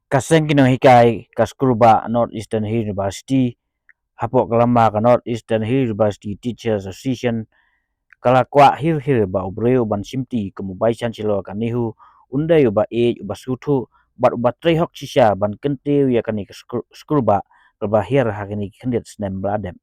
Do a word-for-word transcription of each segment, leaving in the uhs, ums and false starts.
Ka seng ki nonghikai ka skulbah North Eastern University hapoh ka lama ka North Eastern University Teachers Association ka la kwah hir hir ba u briew uban shimti kum u Vice Chancellor ka NEHU un dei uba ïeit, uba sngewthuh bad uba trei hok shisha ban kyntiew ïa kane ka skulbah kaba hiar ha kine ki khyndiat snem ba la dep.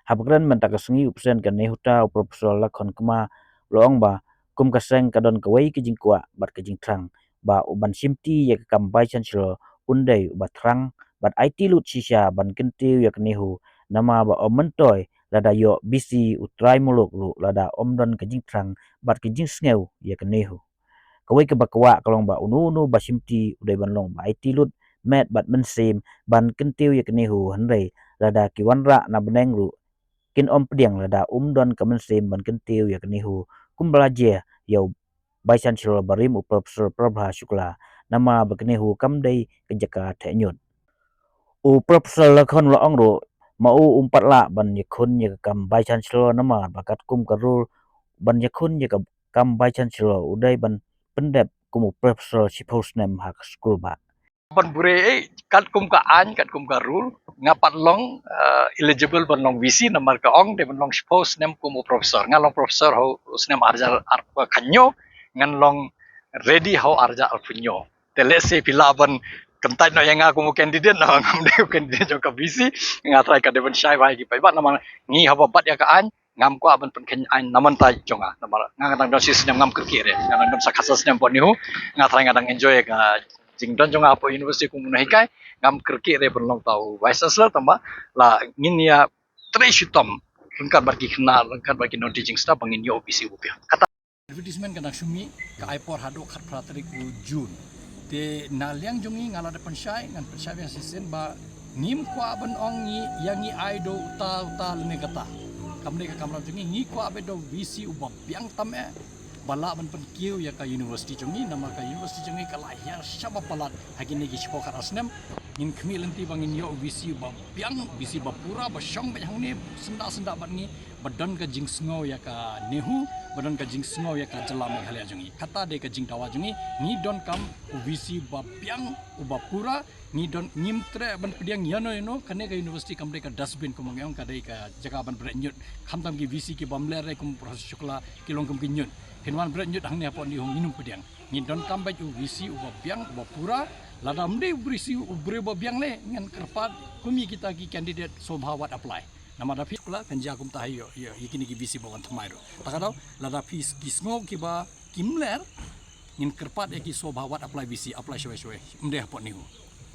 Haba kren mynta ka sngi u President ka NEHUTA u Professor Lakhon Kma u la ong ba kum ka seng ka don kawei ka jingkwah bad ka jingthrang ba uban shimti ïa ka kam Vice Chancellor un dei uba thrang bad aiti lut shisha ban kyntiew ïa ka NEHU, namar ba ym myntoi lada ïoh VC u trai muluk ruh lada ym don ka jingthrang bad ka jingsngew ïa ka NEHU. Kawei kaba kwah ka long ba uno uno ba shimti u dei ban long ba aiti lut met bad mynsiem ban kyntiew ïa ka NEHU, hynrei lada ki wanrah na bneng ruh kin ym pdiang lada um don ka mynsiem ban kyntiew ïa ka NEHU, kumba la jia ïa u Vice Chancellor barim u Professor Prabha Shukla, namar ba ka NEHU kam dei ka jaka theh ñiut. U Professor Lakhon u la ong ruh ma u um pat lah ban ïakhun ïa ka kam Vice Chancellor namar ba katkum ka rule ban ïakhun ïa ka kam Vice Chancellor u dei ban pyndep kum u professor shiphew snem ha ka skulbah. Ban bure, eh, katkum ka aiñ, katkum ka rule, nga pat long, eh, eligible ban long VC namar ka ong dei ban long shiphew snem kum u professor. Nga long professor ha u snem arhajar arphew khathynñiew, ngan long ready ha u arhajar arphew hynñiew. Te lehse phi lah ban kyntait noh ïa nga kum u candidate, namar ngam dei u candidate jong ka VC. Nga trai ka dei ban shai bha ïa ki paidbah namar ngi haba bat ïa ka aiñ, ngam kwah ban pynkheiñ aiñ na mynta jong nga. Namar nga, nga dang don shi snem, ngam kyrkieh re. Nga dang don sa khatsan snem hapoh NEHU. Nga trai nga dang enjoy ka jingdon jong nga hapoh university kum u nonghikai. Ngam kyrkieh re ban long uta u Vice Chancellor, tangba la ngin ïa trei shitom ryngkat bad ki khynnah, ryngkat bad ki non teaching staff ba ngin ïoh VC uba biang. Kata advertisement ka dang shu mih, ka ai por haduh khatphra tarik u June. Te na liang jong ngi nga la dep pynshai, ngan pynshai biang shisien ba ngim kwah ban ong ngi ïa ngi ai da uta uta lane kata. Kam dei ka kamram jong ngi, ngi kwah beit da u VC uba biang tam eh ba lah ban pynkiew ïa ka university jong ngi, namar ka university jong ngi ka la hiar shaba palat ha kine ki shiphew khatar snem. Ngin khmih lynti ba ngin ïoh u VC uba biang, VC ba pura, ba shong beit hangne syndah syndah bad ngi, ba don ka jingsngew ïa ka NEHU, ba don ka jingsngew ïa ka jylla Meghalaya jong ngi. Kata dei ka jingdawa jong ngi, ngi donkam u VC uba biang, uba pura, ngi don, ngim treh ban pdiang ïano ïano. Kane ka university kam dei ka dustbin kumba ngi ong, ka dei ka jaka ban bret ñiut. Khamtam ki VC ki bym ler re kum Professor Shukla ki long kum ki ñiut. Kin wan bret ñiut hangne hapoh NEHU, ngin ym pdiang. Ngi donkam beit u VC uba biang, uba pura. Lada ym dei u VC u briew uba biang leh, ngan kyrpad kum ïa kita ki candidate sngewbha wat apply. Namar da phi Shukla kan jia kumta hi ïa, ïa, ïa kine ki VC ba wan thymmai ruh. Ta ka daw, lada phi ki sngew kiba kim ler, ngin kyrpad ïa ki sngewbha wat apply VC, apply shwai shwai. Ym dei hapoh NEHU.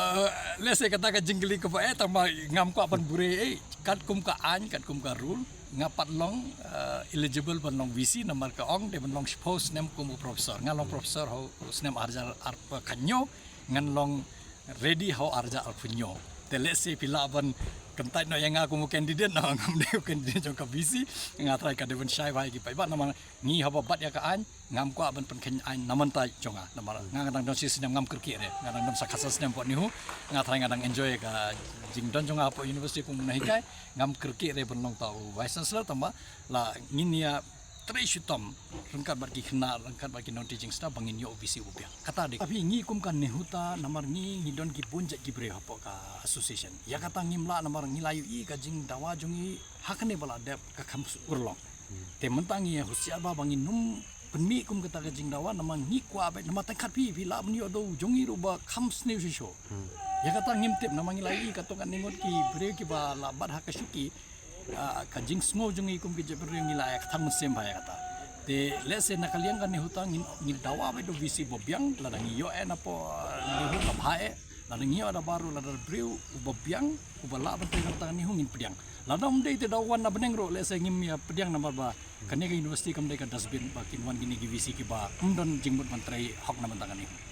Eh, lehse kata ka jingkylli kaba eh, tangba ngam kwah ban bure, eh, katkum ka aiñ, katkum ka rule, nga pat long, eh, eligible ban long VC namar ka ong dei ban long shiphew snem kum u professor. Nga long professor ha u snem arhajar arphew khathynñiew, ngan long ready ha u arhajar arphew hynñiew. Te lehse phi lah ban kyntait noh ïa nga kum u candidate, namar ngam dei u candidate jong ka VC. Nga trai ka dei ban shai bha ïa ki paidbah, namar ngi haba bat ïa ka aiñ, ngam kwah ban pynkheiñ aiñ na mynta jong nga. Namar nga, nga dang don shi snem, ngam kyrkieh re. Nga dang don sa khatsan snem hapoh NEHU. Nga trai nga dang enjoy ka jingdon jong nga hapoh university kum u nonghikai. Ngam kyrkieh re ban long uta u Vice Chancellor, tangba la ngin ïa trei shitom ryngkat bad ki khynnah, ryngkat bad ki non teaching staff ba ngin ïoh u VC uba biang. Kata dei. Tapi ngi kum ka NEHUTA, namar ngi, ngi don ki bun jait ki briew hapoh ka association. Ïa kata ngim lah, namar ngi la ïohi ka jingdawa jong ngi ha kane ba la dep ka kham urlong. Te mynta ngi husiar bha ba ngin ym pynmih kum kata ka jingdawa, namar ngi kwah beit, namar tang kat phi, phi lah ban ïoh da u jong ngi ruh ba kham sniew shisha. Ïa kata ngim tip, namar ngi la ïohi katto katne ngut ki briew kiba la bat ha ka shuki. Ah, ka jingsngew jong ngi kum ki jaitbynriew ngi la ïa kthang mynsiem bha ïa kata. Te lehse na ka liang ka NEHUTA ngin, ngin dawa beit da u VC uba biang, lada ngi ïoh eh napoh, ah, NEHU ka bha eh, lada ngi ïoh da baroh, lada briew uba biang uba lah ban trei na ka NEHU ngin pdiang. Lada ym dei te da u wan na bneng ruh, lehse ngim ïa pdiang namar ba kane ka university kam dei ka dustbin ba kin wan kine ki VC kiba ym don jingmut ban trei hok na bynta ka NEHU.